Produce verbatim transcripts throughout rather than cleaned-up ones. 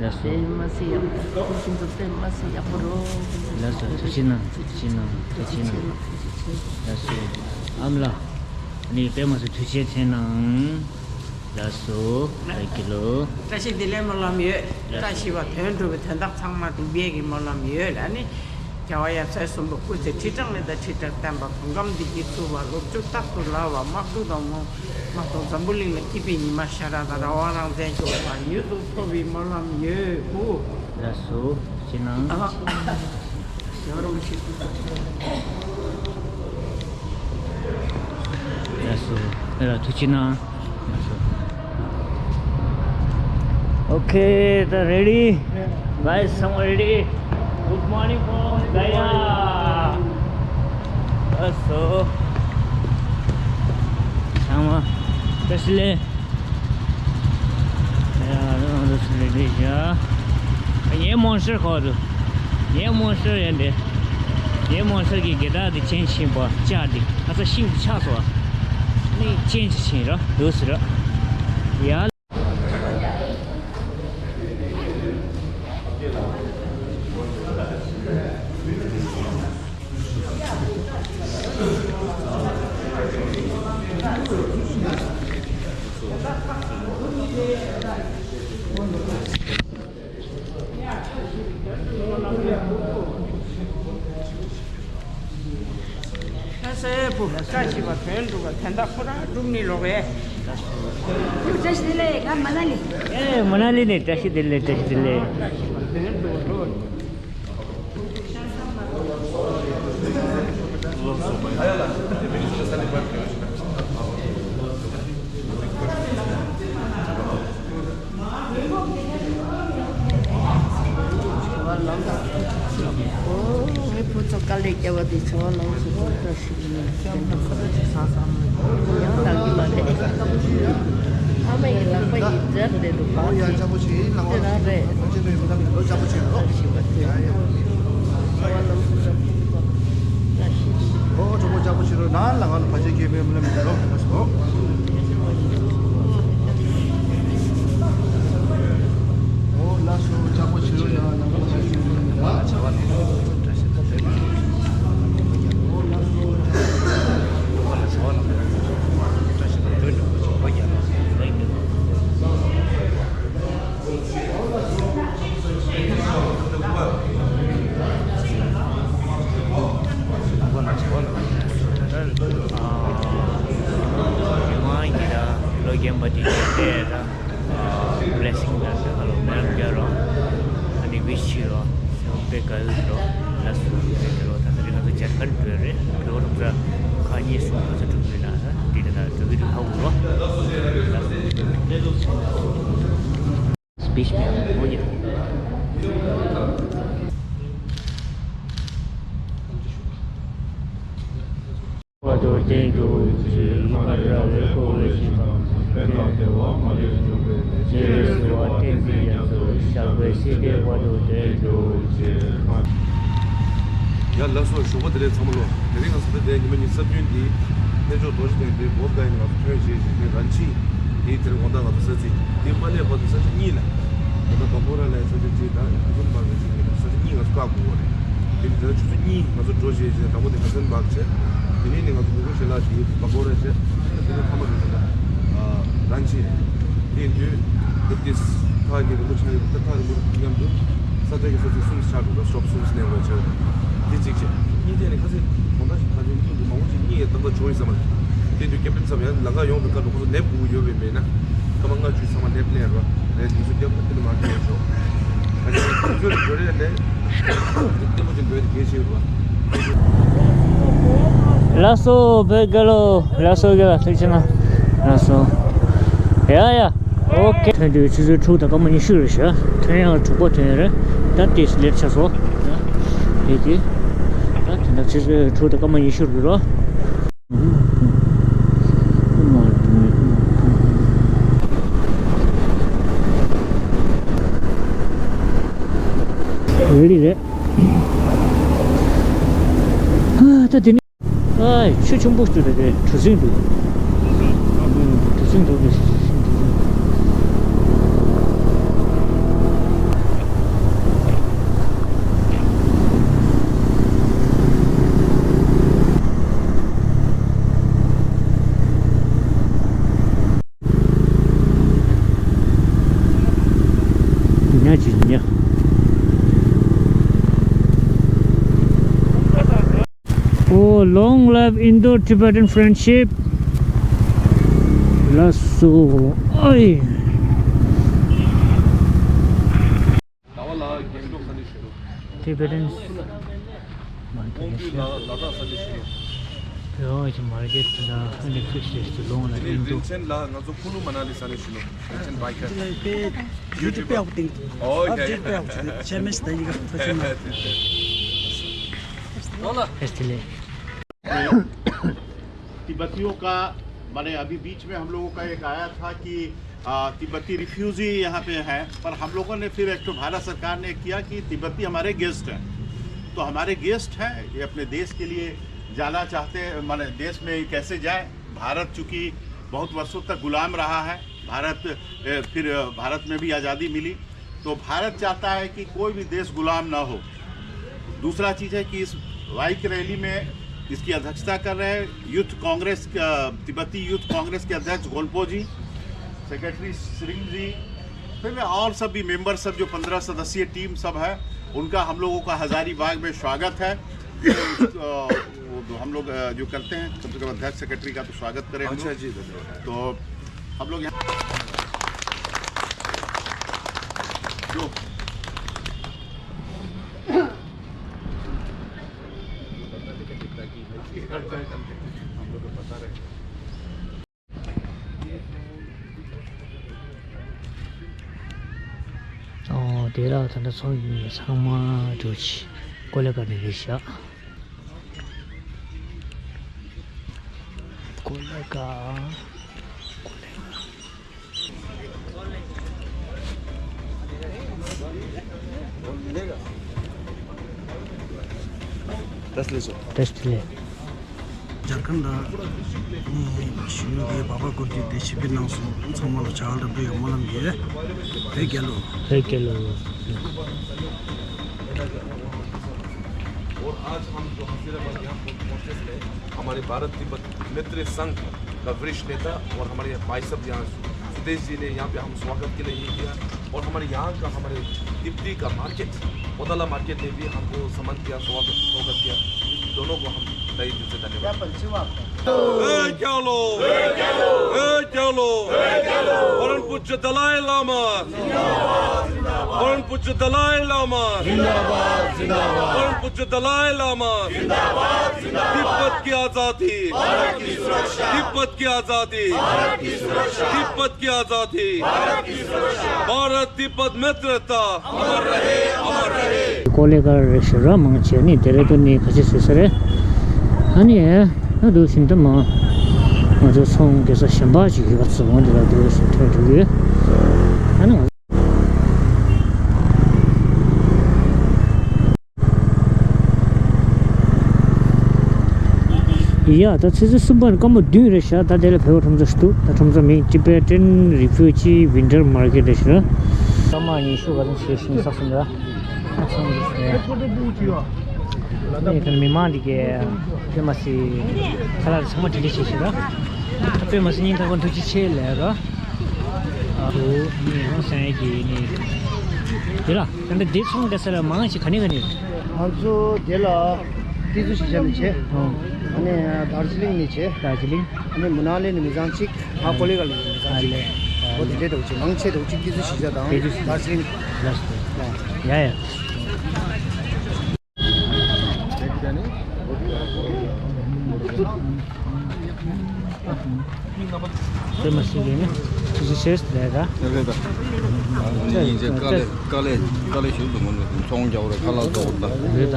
ལགས་སོ། པདྨ་སི་ཡག་པོ། ཁྱེད་ཚོ་པདྨ་སི་ཡག་པོ་རོ། ལགས་སོ། ཐུགས་རྗེ་གནང་། ཐུགས་རྗེ་གནང་། ཐུགས་རྗེ་གནང་། ལགས་སོ། ཨ་མ་ལགས། ནི་པདྨ་སི་ཐུགས་རྗེ་ཆེ་གནང་། ལགས་སོ། ཨ་ཀི་ལོ། བཀྲ་ཤིས་བདེ་ལེགས་སྨོན་ལམ་ཡོད། ལགས་སོ། བཀྲ་ཤིས་པ་དོན་གྲུབ་པའི་དོན་དག་ཚང་མ་འགྲུབ་པའི་གི་སྨོན་ལམ་ཡོད། ཨ་ནི། རྒྱལ་བ་ཡབ་སྲས་གསུམ་པོ་སྐུ་ཚེ་ཁྲི་ཕྲག་ལས་དང་ཁྲི་ཕྲག་བརྟན་པ། གོ་སྐབས་འདི་གིས་ཚུགས་པ། སློབ་ཕྲུག་རྟག་ཏུ་ལགས་པ། དམག་འཁྲུག་དང་མོ་དམག་དང་འཛམ་བུ་གླིང་ལ་སྐྱིད་པའི་ཉི་མ་ཤར་བ་དང་། རང་དབང་རང་བཙན་འབྱོར་བ་མྱུར་དུ་ཐོབ་པའི་སྨོན་ལམ་ཡོད་གུ། ལགས་སོ། ཐུགས་རྗེ་གནང་། ཨ། ལགས་སོ། ཨེ་ལགས་ཐུགས་རྗེ་གནང་། ལགས་སོ། Okay, the ready? Guys, some ready? Good morning from Gaya. ལགས་སོ། ཚང་མ་བཀྲ་ཤིས་བདེ་ལེགས། ཡ་རང་རང་སུ་རེད་དེ་ཡ། ངའི་མོན་སྲིར་ཁོ་དུ། ངའི་མོན་སྲིར་ཡིན་དེ། ངའི་མོན་སྲིར་གྱི་དགེ་རྟགས་དེ་ཅན་ཕྱིན་པ་ལྕགས་དེ་ཁ་ས་ཤིང་དུ་ཆགས་སོ། ནི་ཅན་ཅི་ཕྱིན་ར་འདུག་སི་ར། ཡ། ལྷ་སའི་བུ་བཀྲ་ཤིས་པ་དོན་འགྲུབ་པ་དོན་དག་ཁོ་རང་སྒྲུབ་ནི་ལོག་གས། བཀྲ་ཤིས་བདེ་ལེགས། ང་མ་ན་ལི། ཨེ་མ་ན་ལི་ནས་བཀྲ་ཤིས་བདེ་ལེགས། བཀྲ་ཤིས་བདེ་ལེགས། བཀྲ་ཤིས་པ་དོན་འགྲུབ་པ་འགྲོ། ཨོ། ངའི་བུ་ཚོ་དཀའ་ལས་བརྒྱབ་པ་དེ་ཚོ་ལོངས་སུ་སྤྱོད་པ་ཞིག་ཡིན། ཡང་ལག་གི་མ་རེད། ཨ་མ་ཡི་ལག་པ་ཡི་འཛེར་དེ་འདུག་ག་ཅི་དེ་རང་རེད། ཨ་ཞིག་པ་དེ་ཚོ་ལོངས་སུ་སྤྱོད་པ་ཨ་ཞིག་ལོ་རྒན་པ་དེ་ཡིན་ཏེ། ཨ་བི་ལེ་སིང་དང་ད་ག་ལོ་མེ་རམ་རྒྱ་རོ། ཨ་ནི་བི་ཤི་རོ། སེམས་པའི་དཀའ་ཡོད་རོ། ལ་སུ་རེད་རོ། ད་ད་རེས་ང་ཚོ་ཇར་ཁན་འགྲོ་རེད། འགྲོ་རུ་ཙ་ཁ་ཉིན་གསུམ་ཙམ་འགྲོ་གི་ན་ད་དེ་ད་འགྲོ་གི་རེད། ཧ་གོ་རོ། ལ་སུ། སི་པི་ཆི་མེད་པ་ཡིན། བར་དུ་བསྟན་རྒྱུ་ཞེས་མ་འདྲ་བའི་འཁོར་བའི་ཞིང་ཁམས་ཀྱི་ཕན་དང་བདེ་བ་མ་ལུས་འབྱུང་བའི་ཉེ་བའི་བསུ་བ་བསྟན་འཛིན་རྒྱ་མཚོའི་ཞབས་པད་སྲིད་མཐའི་བར་དུ་བརྟན་རྒྱུ་ཞེས། ཡ་ལགས་སོ། ཞོགས་པ་བདེ་ལེགས་ཚང་མ་ལོ། དེ་རིང་ང་ཚོ་ད་ལྟའི་ཉི་མ་ཉི་ཤུ་རྩ་བདུན་འདི་གནས་མཆོག་རྡོ་རྗེ་གདན་འདིར་བོད་ཁ་ཡིན་ང་ཚོ་ཐོན་བྱས་བྱས་ནས་རན་ཆི་དེའི་དེར་དགོང་དག་ང་ཚོ་ས་ཚིགས་དེ་མ་སླེབས་བར་དུ་ས་ཆ་གཉིས་ལ་ད་ལྟ་བ་ཀོ་ར་ལ་ས་ཆ་གཅིག་དང་ཧ་ཟུམ་བར་ལ་གཅིག་ཡིན་ས་ཆ་གཉིས་ང་ཚོ་བཀག་དགོས་པ་རེད། དེ་ནི་ད་ལྟ་ཆུ་ཚོད་གཉིས་ང་ཚོ་འགྲོ་བྱས་བྱས་དང་པོ་དེ་ཧ་ཟུམ་བར་བྱས། དེ་ནས་ནི་ང་ཚོ་ནུ་གུ་ཤེ་ལ་ཞིག་ཡོད་བ་ཀོ་ར་བྱས། དེ་ནས་ཐ་མ་རེད་ད་ལྟ་རན་ཆི་རེད། དེ་ཡིན་དུས་ད་ལྟའི་ཐག་གི་རིན་པོ་ཆེ་ཡོད་ད་ཐག་རིན་པོ་མཉམ་དུ་ས་ཆ་གི་ས་ཚིགས་གསུམ་ཆགས་འགྲོ་ད་ཤོབ་གསུམ་གནས་དགོས་བྱས། དེ་གཅིག་བྱས། གཉིས་དེ་ནི་ཁ་སང་དགོང་དག་ཞིག་ཁ་སང་གཉིས་ཡོད་ད་ལྟ་བྱུང་ཡོད་ས་མ་རེད། དེ་དུས་ཀེམ་པིང་ཚབ་ཡང་ལམ་ཁ་ཡོང་དུས་སྐབས་ལ་ཁོ་ཚོ་ནེབ་དགོས་ཀྱི་ཡོད་པས་མེད་ན། སྐར་མ་ལྔ་བཅུ་ཚང་མ་ནེབ་ལེན་རོགས་རེད། དེ་ཚོ་རྒྱབ་ཏུ་དེ་ལ་མ་ཐེ་ཆོག་ད་ནི་དུས་ཚོད་འགྲོ་རེད་ལས། དེ་ལྟད་མོ་ཅིག་འདོད་དེ་གལ་ཆེ་རུ་བ། ལགས་སོ་བོད་རྒྱལ་ལོ། ལགས་སོ་རྒྱལ་ལ་ཐུགས་རྗེ་གནང་། ལགས་སོ། ཡ་ཡ། ཨོ་ཁེ། ཐོན་དུས་ཆུ་ཚོད་དྲུག་དང་སྐར་མ་ཉི་ཤུ་རེད་ཤག་ཐོན་ཡག་དྲུག་པ་ཐོན་ཡག་རེད། ད་དེ་ལེབ་ཆགས་སོ། དེ་དེ། ད་དེ་འདྲ་ཆུ་ཚོད་དྲུག་དང་སྐར་མ་ཉི་ཤུ་རེད་རོ། རེད་རེད། ཨ་ད་དེ་ནི། ཨ་ཆུ་ཆེན་པོ་ཞིག་རེད་རེད། གྲུ་གཟིངས་འདུག་གྲུ་གཟིངས་འདུག་གྲུ་གཟིངས། ཉ་ཅི་ཉ། Oh, long live Indo-Tibetan friendship. Lasso. Oi. Tibetan market. Market ལ་ལ་དྭགས་ས་ཆ་ཞིག་ཡོད། ཡོད་ཀྱི་market ལ་ཨ་ནི་ཁུ་ཤེས་ཏུ་long live Indo། དེ་ནས་རིན་ཆེན་ལ་ང་ཚོ་ཀུ་ལུ་མ་ན་ལི་ས་ཆ་ཞིག་ཡོད། རིན་ཆེན་biker། དེ་YouTube पे आप देख। ཨོ་ཡ་ཡ། YouTube पे आप चैनल में से देख कर। तिब्बतियों का, माने, अभी बीच में हम लोगों का एक आया था कि आ, तिब्बती रिफ्यूजी यहाँ पे है, पर हम लोगों ने फिर एक तो भारत सरकार ने किया कि तिब्बती हमारे गेस्ट हैं, तो हमारे गेस्ट हैं, ये अपने देश के लिए जाना चाहते हैं, माने देश में कैसे जाए। भारत चूँकि बहुत वर्षों तक गुलाम रहा है, भारत, ए, फिर भारत में भी आज़ादी मिली, तो भारत चाहता है कि कोई भी देश गुलाम ना हो। दूसरा चीज़ है कि इस बाइक रैली में इसकी अध्यक्षता कर रहे हैं यूथ कांग्रेस, अ, तिब्बती यूथ कांग्रेस के अध्यक्ष गोल्पो जी, सेक्रेटरी श्रीम जी, फिर और सब भी मेंबर सब जो पन्द्रह सदस्यीय टीम सब है, उनका हम लोगों का हजारीबाग में स्वागत है। तो, अ, वो हम लोग, अ, जो करते हैं, कम से कम अध्यक्ष सेक्रेटरी का तो स्वागत करें हम लोग। अच्छा जी, धन्यवाद। तो हम लोग यहाँ जो ཨོ། དེ་ར་ད་ལྟ་ཚོགས་ཡིན་ཚང་མ་འགྲོ་ཆི་ཀོ་ལེ་ག་ནས་རེད་ཤག་ཀོ་ལེ་ག་ཀོ་ལེ་ག་ད་སླེབས་སོང་། ད་སླེབས། ཇར་ཁན་ལ་ནི་ཞུ་ཡོད་པའི་བ་བ་སྐོར་གྱི་དེ་ཆིབས་བསྒྱུར་གནང་སོང་། ཚང་མ་ལ་ཇ་ལ་འབྲི་ཡོད་སྨོན་ལམ་ཡོད། བོད་རྒྱལ་ལོ། བོད་རྒྱལ་ལོ། और आज हम जो हसीनाबाद यहाँ पहुँचे थे, हमारे भारत तिब्बत मित्र संघ का वरिष्ठ नेता और हमारे भाई साहब यहाँ सुदेश जी ने यहाँ पे हम स्वागत के लिए ये किया और हमारे यहाँ का, हमारे तिब्बती का मार्केट, पोदाला मार्केट ने भी हमको सम्मान किया, स्वागत, स्वागत किया। दोनों को हम तहे दिल से धन्यवाद। परम पूज्य दलाई लामा। परम पूज्य दलाई लामा। परम पूज्य दलाई लामा। तिब्बत की आजादी। भारत की सुरक्षा। तिब्बत की आजादी। भारत की सुरक्षा। तिब्बत की आजादी। भारत की सुरक्षा। भारत तिब्बत मित्रता। अमर रहे, अमर रहे। ཀོ་ལེ་ག་རེ་ཞེ་དྲག་མང་ཆེ་ནི་དེ་རེད་དོ། ནི་ཁ་ཆེ་ཟེར་ས་རེད། ཨ་ནི་ཨ་འདུག་ཟིན་ད་མ་ང་ཚོ་ཚོང་སྐྱེལ་ས་གཞན་པ་ཅིག་ཡོད་པ་ཚོ་འོང་དེ་ལ་འདུག་ཟེར་ཐོན་འགྲོ་གི་ཡོད། ཨ་ནི་ང་ཡ། ད་ཚེས་གསུམ་པ་ནས་སྐར་མ་བདུན་རེད་ཤག་ད་དེ་ལ་བོད་པ་ཁྲོམ་ཚོ་ཞིག་འདུག་ད་ཁྲོམ་ཚོ་མིང་Tibetan Refugee Winter Market རེད་ཤག་སྐར་མ་ཉི་ཤུ་ག་ཚོད་བྱས་ཤིང་ས་གསུམ་ར། ཚང་མ་རེད། ཨ་ནི་ད་མི་མང་འདི་གས་དཔེ་མ་སྲིད་ཁ་ལག་ཚང་མ་དྲི་ལི་བྱས་ཤིང་ར། ད་དཔེ་མ་སྲིད་སྙིང་ཐག་པ་ཐུགས་རྗེ་ཆེ་ལབ་ར། ཨ་ཧོ། ནི་ཡང་སེང་གི་ནི་དེ་ལ། ད་ལྟ་འདི་ཚོང་སྐྱེལ་ས་ལ་མང་ཆེ་ག་ནས་ག་ནས་རེད། ང་ཚོ་འདི་ལ་ཏི་ཛུ་གཞིས་ཆགས་ནས་བྱས། ཨོ། ཨ་ནི་དར་ཇི་ལིང་ནས་བྱས། དར་ཇི་ལིང་། ཨ་ནི་མུ་ན་ལི་ནས་མི་ཚང་གཅིག་ཨ་ཀོ་ལི་ག་ལ་ནས་མི་ཚང་གཅིག་ཨ་ལེ། འོ་དེ་འདྲའི་འདྲ་བོ་ཅིག་མང་ཆེ་འདྲ་བོ་ཅིག་ཏི་ཛུ་གཞིས་ཆགས་དང་ཏི་ཛུ་གཞིས་དར་ཇི་ལིང་། ལགས་སོ། ཡ་ཡ། དཔེ་མ་སྲིད་ཀྱི་ནི་ཁྱེད་ཚོ་ཤེས་ལས་ཀ་རེད་ད། ཡིན་ཚེ་དཀའ་ལས་དཀའ་ལས་དཀའ་ལས་ཞུ་འདུག་མ་ནི་ཚོང་རྒྱག་རེད། ཁ་ལག་བཟོ་རེད་ད། རེད་ད།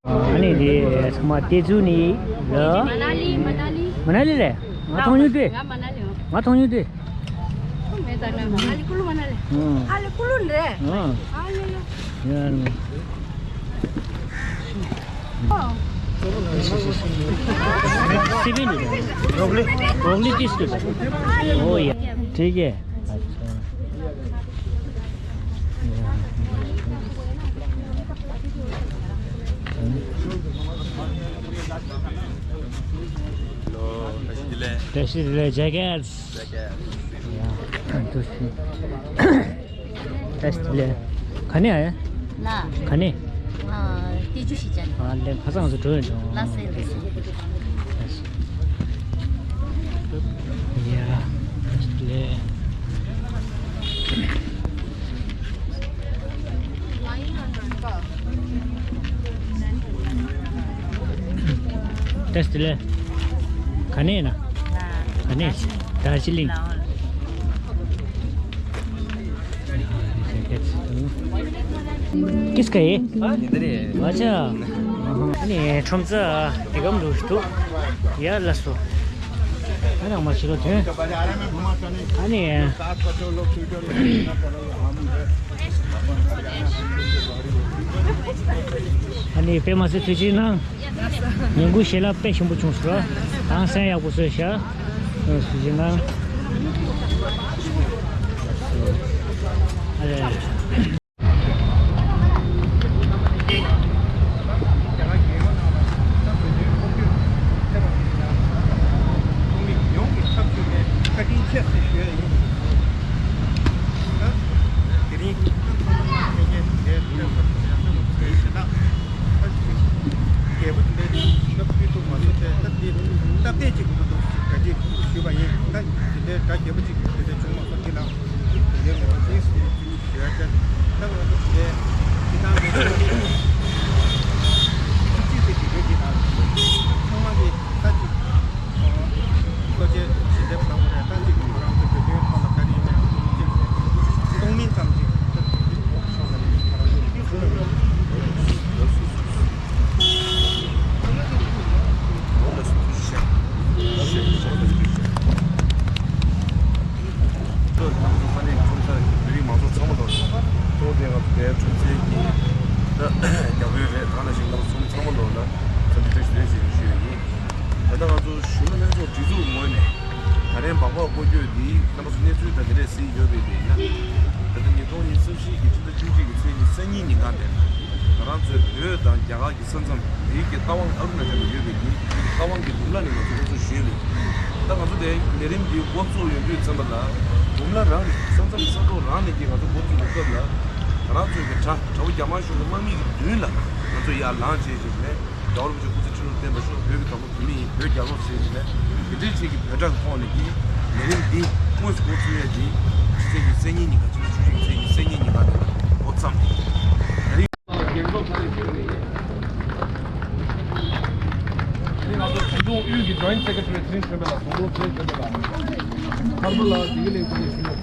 ཨ་ནི་དེ་ཚང་མ་ཏི་ཛུ་ནི་ལ། མ་ན་ལི། མ་ན་ལི། མ་ན་ལི་རེད། ང་མཐོང་མྱོང་དེ། ང་མ་ན་ལི་ཡོང་། ང་མཐོང་མྱོང་དེ། མེད་ད་ང་མ་ན་ལི་ཀུ་ལུ་མ་ན་ལི། ཨང་། ཨ་ལི་ཀུ་ལུ་རེད། ཨང་། ཨ་ལི་ལི། ཡ་ནི། civil wrongly wrongly तीस किलो। ओ ये ठीक है। अच्छा। Hello, Tashi Delek. Tashi Delek, Jackass. Jackass. Yeah. Tashi. བཀྲ་ཤིས་བདེ་ལེགས། ག་ནས་ཨ། ལ། ག་ནས། ཨ། ཏི་ཇུ་ཤི་ཅན། ཨ་ལེ་ཁ་སང་ང་ཚོ་འགྲོ་ཡོད་འགྲོ། ལ་སེ་ལ་སེ། ཡ། བཀྲ་ཤིས་བདེ་ལེགས། བཀྲ་ཤིས་བདེ་ལེགས། ག་ནས་ཡིན་ན། ག་ནས། དར་ཇི་ལིང་། किसका है? अच्छा। अरे ཁྲོམ་ཚ་དེ་གམ་འགྲོ་ཞིག་འདུག་ཡ་ལ་སོ། ཨ་ནང་མ་ཕྱི་ལོ་ཐོན། ཨ་ནི། ཨ་ནི་པད་མ་ཚེ་ཐུགས་རྗེ་གནང་། ཉིན་གུང་ཞལ་ལག་དཔེ་ཞིམ་པོ་བྱུང་སོང་། དྭངས་སྣང་ཡག་པོ་བཟོས་ཤག་ཐུགས་རྗེ་གནང་། ཨ་ལེ། རྒྱ་གར་རྒྱལ་ཡོངས་ནང་ལ་ད་བོད་དོན་ཁོག་སྐྱོད་ཐེབས་པ་དེ་ཡང་ཚོགས་མི་ཡོངས་ཀྱི་ཚབ་ཞུས་ནས་བཀའ་དྲིན་ཆེ་ཟེར་ཞུ་ཡ་ཡིན། ད་དེ་རིང་ད་ཚང་མ་ལ་ཕེབས་མཁན་དེ་འདྲའི་ཚབ་ཞུ་ཡ་ཚང་མ་ཚོའི་ཞེ་དྲག་ད་རྒྱས་པོ་དེ་འདྲའི་ད་ཕུལ་ཐུབ་མ་སོང་ཚེ་ད་འདི་སྟབས་བདེ་ཅིག་མི་འདུག་ཅིག་ག་ཅིག་ཞུས་པ་ཡིན། ད་དེ་འདྲའི་གྲ་རྒྱས་པོ་ཅིག་དེ་འདྲ་བྱུང་མ་སོང་འདི་ལ་དེ་འདྲའི་ངོ་མ་ཅིག་ཞུ་ཡ་ཅན། ད་ང་ཚོ་དེ་འདྲའི་སྤྱི་བཏང་གི་ཚོགས་སྡེ་བཅུ་གཅིག་ཚེས་ཀྱི་ལོ་གཅིག་དང་ཚང་མ་གི་ད་ཅིག་བློ་ཆེ་ཞི་བདེ་བཏང་བ་རེད། ད་ཅིག་ང་རང་ཚོ་བོད་དོན་ཐོག་ལ་ད་རེས་ནས་གཏོང་མིན་ཙམ་ཅིག་ད་ཅིག་ཕྱོགས་ལ་ང་རང་ཚོ་ལོ་ལ་སུ་ཞིག་ཞིག་ཞིག་ཞིག་ལ་སུ་ཞིག་ཁོང་ཚོ་ས་གནས་ཁྲོམ་ས་བོད་རིགས་མང་ཚོགས་ཚང་མ་ལོག་ནས་གཙོ་བོ་དེ་ང་ཚོ་དེའི་ཁྲོམ་སའི་གི་ད་རྒྱ་དཔོན་རེད། ད་ནང་བཞིན་ང་ཚོ་ཚང་མ་ཚང་མ་ལོག་ལ་འཚམས་འདྲི་བཀྲ་ཤིས་བདེ་ལེགས་ཞུ་ཡ་ཡིན། ད་ལྟ་ང་ཚོ་གཞོན་ནུ་ལྷན་ཚོགས་སྒྲིག་འཛུགས་ངོས་ནས་ད་ལན་སྦག་སྦག་སྐོར་སྐྱོད་འདི་རྣམ་པ་ཚོ་གནས་ཚུལ་ད་དེ་འདྲས་གཟིགས་ཡོད་པའི་ཡིན་ན། ད་ལྟ་ཉིས་སྟོང་ཉི་ཤུ་རྩ་བཞི་གི་ཕྱི་ཟླ་བཅུ་གཅིག་གི་ཚེས་ཉི་ཤུ་རྩ་གཉིས་ཉིན་གང་དེ་ང་རང་ཚོའི་བོད་དང་རྒྱ་གར་གྱི་ས་མཚམས་དེའི་གི་རྟ་དབང་ཨ་རུ་ན་ཅལ་དུ་ཡོད་པའི་གི་རྟ་དབང་གི་འབུམ་ལ་ནས་ང་ཚོ་འགོ་འཛུགས་ཞུས་ཡོད། ད་ང་ཚོ་དེ་ལས་རིམ་འདི་འགོ་བཙུགས་ཡོང་དུས་ཙམ་པ་ལ་འབུམ་ལ་རང་ནས་ས་མཚམས་ས་ཐོག་རང་ནས་ཀྱི་ང་ཚོ་འགོ་བཙུགས་པའི་སྐབས་ལ་ང་རང་ཚོའི་གི་དགྲ་དགྲ་བོ་རྒྱ་དམར་གཞུང་གི་དམག་མི་གི་མདུན་ལ་ང་ཚོ་ཡར་ལངས་བྱས་བྱས་ནས་རྒྱལ་བ་རིན་པོ་ཆེ་སྐུ་ཚེ་ཁྲི་ལོར་བརྟན་པར་ཤོག་བོད་ཀྱི་བདག་པོ་བོད་མི་ཡིན། བོད་རྒྱལ་ལོ་ཟེར་བྱས་ནས་འདི་འདྲའི་ཆེད་ཀྱི་བོད་དགྲ་གི་ཐོག་ནས་ཀྱི་ལས་རིམ་འདི་དངོས་སུ་འགོ་ཚུགས་ཡས་འདི་ཕྱི་ཚེས་ཀྱི་ཚེས་གཉིས་ཉིན་ག་ཕྱི་ཚེས་བཅུ་གཅིག་ཚེས་ཀྱི་ཚེས་གཉིས་ཉིན་ག་ནས་འགོ་བརྩམས། ད་རིང་རྒྱལ་ཚོགས་ས་ནས་ཞུས་པ་ཡིན། དེ་ང་ཚོ་བོད་ལྗོངས་དབུས་ཀྱི་Joint Secretary ཚེ་རིང་ཆོས་འཕེལ་ལགས། ཟུང་དྲུང་ཚེ་རིང་ཆོས་འཕེལ་ལགས། ཐར་པ་ལགས་བདེ་སྐྱིད་གླིང་ས་ནས་ཞུ་ནུ།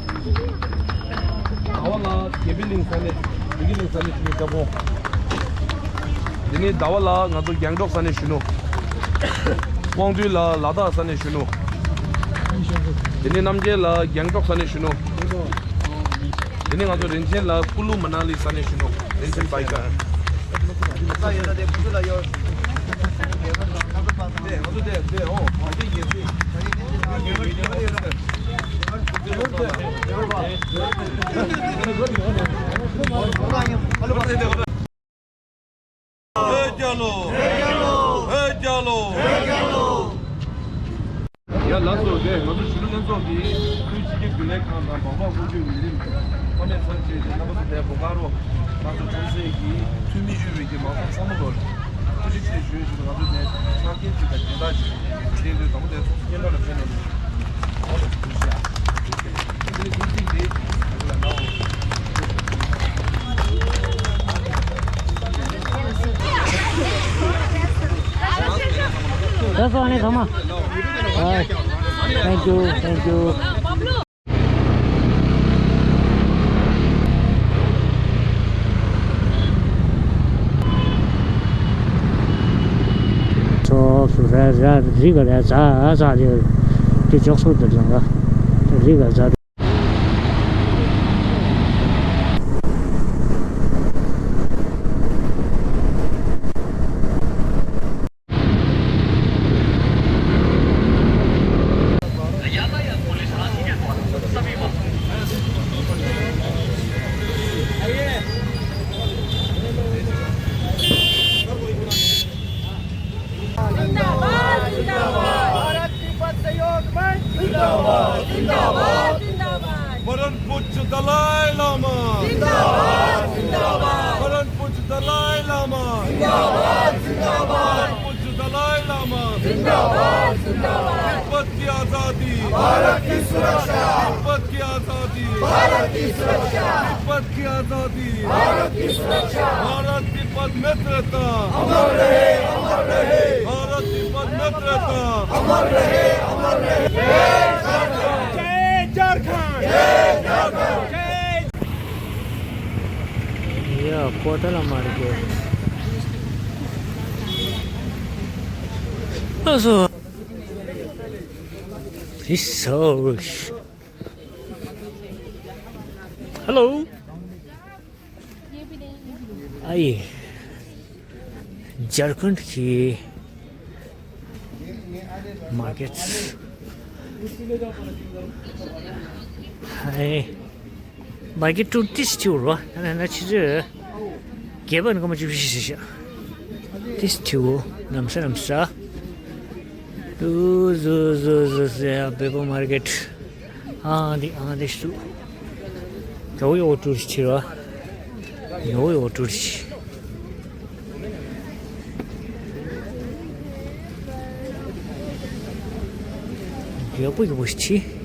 ཟླ་བ་ལགས་དགེ་འཕེལ་གླིང་ས་ནས། བདེ་སྐྱིད་གླིང་ས་ནས་ཞུ་ནུ་ལྕགས་པོ། དེ་ནས་ཟླ་བ་ལགས་ང་ཚོ་རྒྱང་སྒྲོག་ས་ནས་ཞུ་ནུ། དབང་འདུས་ལགས་ལ་དྭགས་ས་ནས་ཞུ་ནུ། དེ་ནས་རྣམ་རྒྱལ་ལགས་རྒྱང་སྒྲོག་ས་ནས་ཞུ་ནུ། དེ་ནས་ང་ཚོ་རིན་ཆེན་ལགས་ཀུ་ལུ་མ་ན་ལི་ས་ནས་ཞུ་ནུ། རིན་ཆེན་བྷའི་ཀ། ས་ཡོད་ན་དེ་ཁོ་ཚོ་ལ་ཡོད། དེ་ང་ཚོ་དེ་དེ་ཨོ་བ་དེ་ཡིན་སྲིད། བོད་རྒྱལ་ལོ། བོད་རྒྱལ་ལོ། བོད་རྒྱལ་ལོ། ཡ་ལགས་སོ། དེ་ང་ཚོ་གཞོན་ནུ་ལྷན་ཚོགས་ཀྱིས་བོད་སྤྱི་ཁྱབ་རྒྱུན་ལས་ཁང་དང་སྦག་སྦག་སྐོར་སྐྱོད་ཀྱི་ལས་རིམ་ཚང་མས་ཚར་བྱས་ཏེ་རྣམ་པ་ཚོ་དེ་སྦོ་ཀ་རོ་ང་ཚོ་ཁྲོམ་སའི་གི་འཐུས་མི་དབུས་པའི་གི་མང་ཚོགས་ཚང་མ་ལོ་ཐུགས་རྗེ་ཆེ་ཞུ་ཞུ། ང་ཚོ་དེ་ཆ་རྐྱེན་ཅིག་དང་སྦྱིན་བདག་ཅིག་བྱས་ཏེ་དང་པོ་དེ་ཚོགས་གཙོ་སྐྱེལ་འདྲ་ལ་ཕེབས་ནས་ཨོ་ལ་ཐུགས་རྗེ་ཆེ། That's all, Annie, come on. All right. Thank you, thank you. ཚོགས་སུ་ར་ར་རི་ག་ར་ཛ་ཛ་རེ་དེ་ཅོག་སོ་དེ་ལང་ག་རི་ག་ཛ། जिंदाबाद, जिंदाबाद। भारत तिब्बत सहयोग मंच। जिंदाबाद, जिंदाबाद। Dalai Lama. Zindabad, zindabad. Param Pujya Dalai Lama. Zindabad, zindabad. Param Pujya Dalai Lama. Zindabad, zindabad. Tibet की आजादी, भारत की सुरक्षा। तिब्बत की आजादी, भारत की सुरक्षा। तिब्बत की आजादी, भारत की सुरक्षा। भारत तिब्बत मित्रता अमर रहे, अमर रहे। भारत तिब्बत मित्रता अमर रहे, अमर रहे। जय झारखंड। जय झारखंड। जय झारखंड। जय या कोतला मार के। Also, this house. Hello. Ai, Jharkhand ki markets. Ai, market to this tour wa. Na na chi je. Geban ko ma chi shi shi. This tour. Namsa namsa. Du zu zu zu zu. Paper market. ཨ་འདི་ཨ་འདི་སུ། གའོ་ཡོ་ཏུར་ཆི་ར། ཡོ་ཡོ་ཏུར་ཆི། ཡོ་པོ་ཡོ་པོ་ཆི།